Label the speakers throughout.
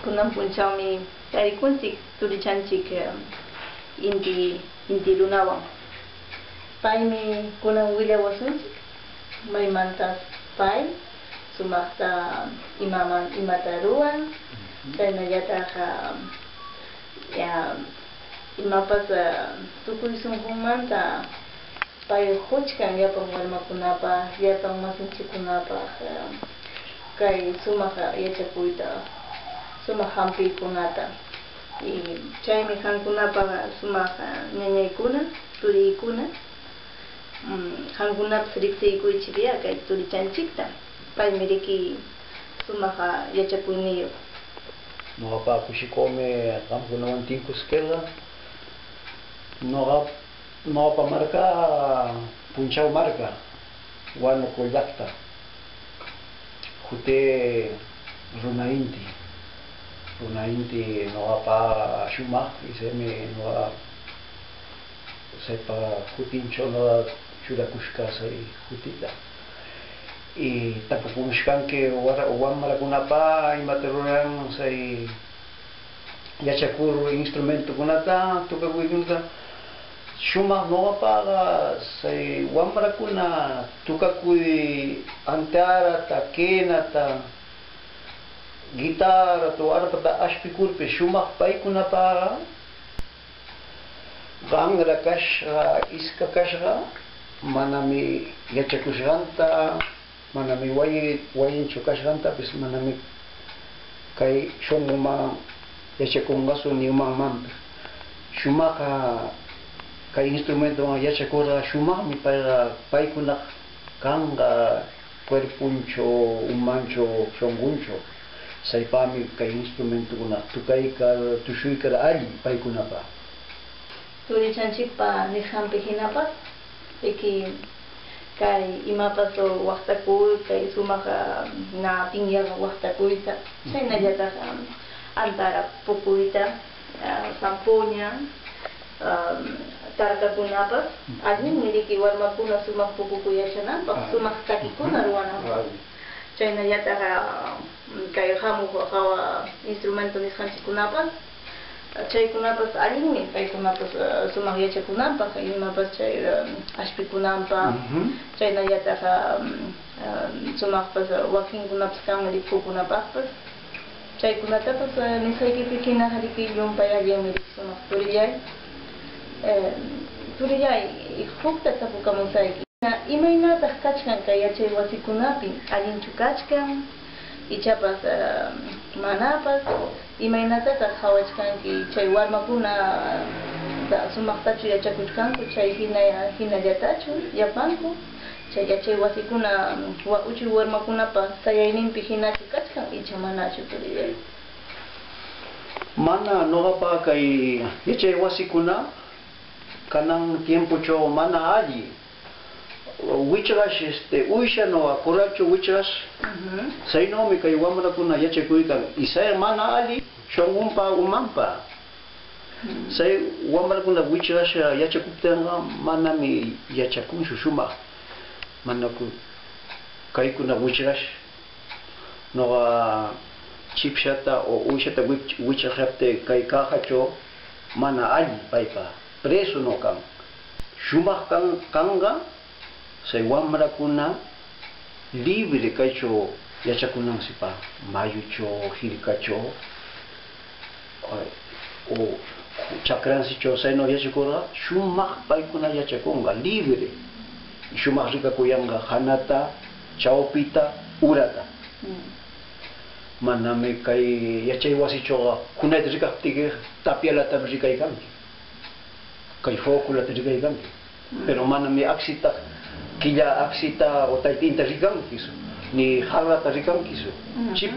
Speaker 1: Kunan p'unchawmi tarikunchik turichanchik Inti Inti runawan. Paymi kunan willawasunchik maymantas pay sumaqta imaman imata ruwan, chaynallataq imapas tukuy sunqunmanta pay quchkan llapan warmakunapaq, llapan masinchikkunapaq kay sumaq yachakuyta, sumaq hampiykunata. Y chaymi qamkunapaq sumaq ñañaykuna, turiykuna, qamkunapas riqsiykuychik ya kay turichanchikta, paymi riki sumaq yachakuyniyuq.
Speaker 2: Nuqapa kushikuqmi qamkunawan tinkuskirqa. Nuqa nuqapa markaa Punchaw marka, Huánuco llaqta. Hutii Runa Inti. Runa Inti nuqapa shumaq isemi nuqa saypa hutinchaw nuqa churakushqa say hutita. Y tapukumushkanki wamrakunapa imata ruran say yachakur instrumentokunata tukakuykunata shumaq nuqapaqa say wamrakuna tukakuy antarata, quenata, guitarrata o arpata ashpikurpis shumaq paykunapaqa qanra kashqa, iska kashqa manami yachakushqanta, manami wayi wayinchaw kashqantapis manami kay shunquman yachakunqasu ni umanmanpis. Shumaqqa kay instrumentowan yachakurqa shumaqmi payqa paykunaq kanqa cuerpunchaw, umanchaw, shunqunchaw. Saypaqmi kay instrumentokuna tukaykar, tushuykar alli paykunapaq.
Speaker 1: Turichanchikpa nisqanpi hinapas riki kay imapas waqtakuy, kay sumaq na tinyaqa waqtakuyta, chaynallataq antara pukuyta, zampoña, tarkakunapas allinmi riki warmakuna sumaq pukukuy yachananpaq, sumaq takikuna ruwananpaq. Chaynallataq kay hamuq hawa instrumento nisqanchikkunapas, chaykunapas allinmi paykunapas sumaq yachakunanpaq, imapas chay ashpikunanpaq, chaynallataq sumaqpas wakinkunapas kanmi riki hukkunapaqpas. Chaykunatapas nisqaykipi hinaqa riki llumpay allinmi riki sumaq turillay. Turillay, hukta tapukamusayki. Imaynataq kachkan kay yachay wasikunapi? Allinchu kachkan? Ichapas manapas? Imaynatataq qhawachkanki chay warmakuna sumaqtachu yachakuchkanku chay hina hinallatachu llapanku? Chay yachay wasikuna uchuy warmakunapa sayayninpi hinachu kachkan icha manachu, turillay?
Speaker 2: Mana nuqapa kay yachay wasikuna kanan tiempochaw mana alli. Wichqash este uyshanaw corralchaw wichqash saynawmi kay wamrakuna yachakuykan y say mana alli shunqunpa umanpa. Say wamrakuna wichqash yachakuptinqa manami yachakunchu shumaq. Manaku kaykuna wichqash nuqa chipshata o uyshata wichqaptiy kay cajachaw mana alli paypa preso no kan. Shumaq kan kanqa say wamrakuna libre kaychaw yachakunanchikpaq mayuchaw, hirkachaw o chakranchikchaw saynaw yachakurqa shumaq paykuna yachakunqa libre y shumaq rikakuyanqa hanata, chawpita, urata. Manami kay yachay wasichawqa hunayta rikaptiyki tapialatami rikaykanki, kay focolata rikaykanki, pero manami aksita, killa aksita o taytinta rikankisu, ni harrata rikankisu. Chip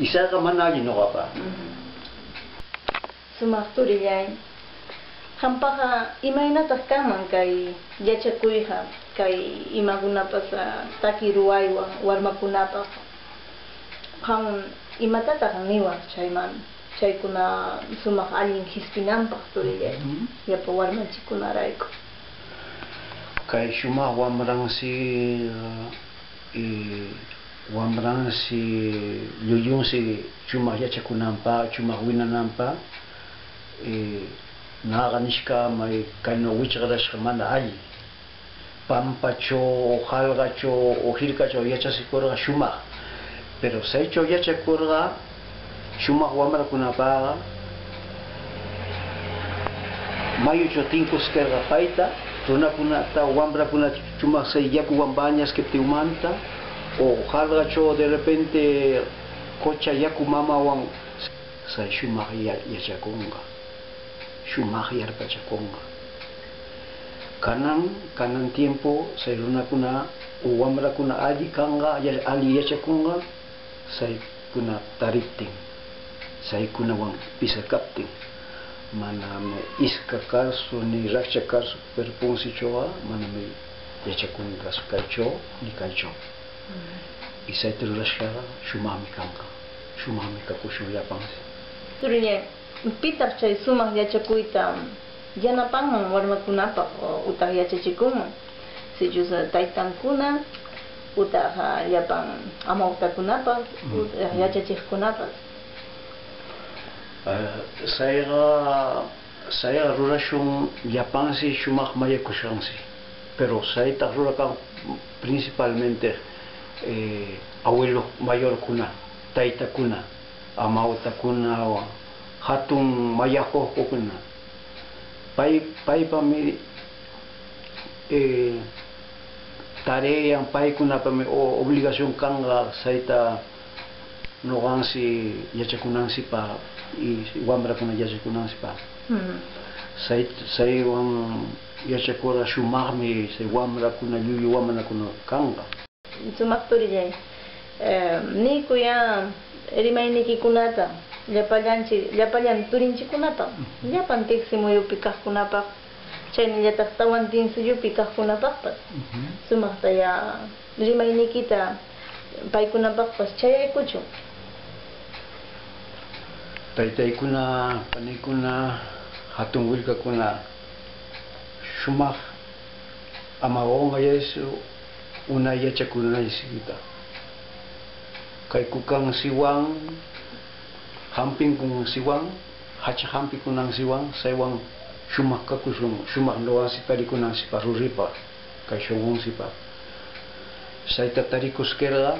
Speaker 2: isayqa mana alli nuqapa.
Speaker 1: Sumaq turillay, qampaqqa imaynataq kanman kay yachakuyqa, kay imakunapas taki ruwaywan warmakunapaq? Qam imatataq niwaq chayman chaykuna sumaq allin qispinanpaq, turillay, llapa warmanchikkunarayku?
Speaker 2: Kay shumaq wamransi y Wamransi lluyunsi chumaq yachakunanpaq, chumaq winananpaq, naqa nishkamay kayno wichqarashqa mana alli. Pampachaw o hallqachaw o hirkachaw yachasikurqa shumaq, pero saychaw yachakurqa shumaq wamrakunapaqa mayuchaw tinkuskirqa payta runakunata wamrakunata chumaq say yakuwan bañaskiptin umanta o hallqachaw de repente qucha yaku mamawan say shumaq yachakunqa, shumaq yarpachakunqa. Kanan, kanan tiempo say runakuna o wamrakuna alli kanqa, alli yachakunqa saykuna tariptin, saykunawan pisakaptin, manami iska karsu ni rakcha karsu, pero Poncechawqa manami yachakunqasu kaychaw ni kaychaw. Y sayta rurashqaqa shumaqmi kanqa, shumaqmi kakushun llapansi.
Speaker 1: Turillay, pitaq chay sumaq yachakuyta yanapanman warmakunapaq utaq yachachikunman? Sichus taytankuna utaq llapan amawtakunapas utaq yachachiqkunapas.
Speaker 2: Sayqa sayqa rurashun llapansi shumaq mayakushqansi, pero saytaq rurakan principalmente abuelo mayorkuna, taytakuna, amawtakuna, hatun mayakuqkuna. Pay paypami tarean paykunapami obligación kanqa sayta ñuqansi yachakunansipaq y wamrakuna yachakunansipaq. Say saywan yachakurqa shumaqmi say wamrakuna llullu wamrakuna kanqa.
Speaker 1: Sumaq turillay, niykuya rimaynikikunata llapallanchik llapallan turinchikkunapaq, llapan tiqsimuyupi kaqkunapaq, chaynallataq tawantinsuyupi kaqkunapaqpas. Sumaqtaya rimayniykita paykunapaqpas chayaykuchun.
Speaker 2: Taytaykuna, panikuna, hatun willkakuna, shumaq ama qunqayaysu unay yachakunaysikita. Kay kukansiwan, hampinkunsiwan, hacha hampikunansiwan, saywan shumaq kakushun, shumaq ñuqansi tarikunansikpaq ruripaq, kay shunqunsipaq. Sayta tarikuskirqa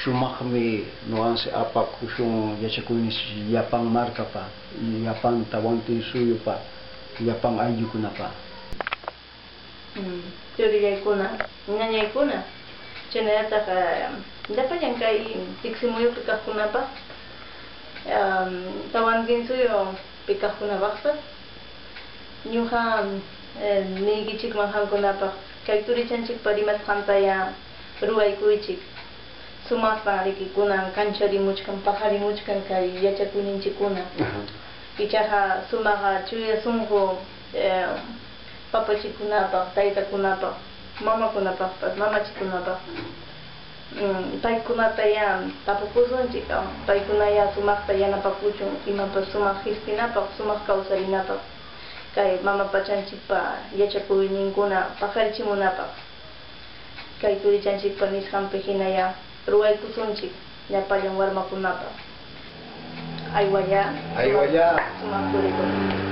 Speaker 2: shumaqmi ñuqansi apakushun yachakuyninchik llapan markapa, llapan Tawantinsuyupa, llapan ayllukunapa.
Speaker 1: Churillaykuna, ñañaykuna, chaynallataq llapallan kay tiqsimuyupi kaqkunapaq, Tawantinsuyupi kaqkunapaqpas, ñuqa niykichikman qamkunapaq kay turichanchikpa rimasqantaya ruwaykuychik. Sumaqtan riki kunan kancharimuchkan, paqarimuchkan kay yachakuyninchikkuna. Ichaqa sumaqa chuya sunqu papachikunapaq, taytakunapaq, mamakunapaqpas, mamachikunapaq. Paykunataya tapukusunchik, paykunaya sumaqta yanapakuchun imapas sumaq qispinapaq, sumaq kawsarinapaq, kay mama pachanchikpa yachakuyninkuna paqarichimunapaq. Kay turichanchikpa nisqanpi hinaya ruwaykusunchik llapallan warmakunapaq. Aywalla.
Speaker 2: Aywalla.
Speaker 1: Sumaq turikuna.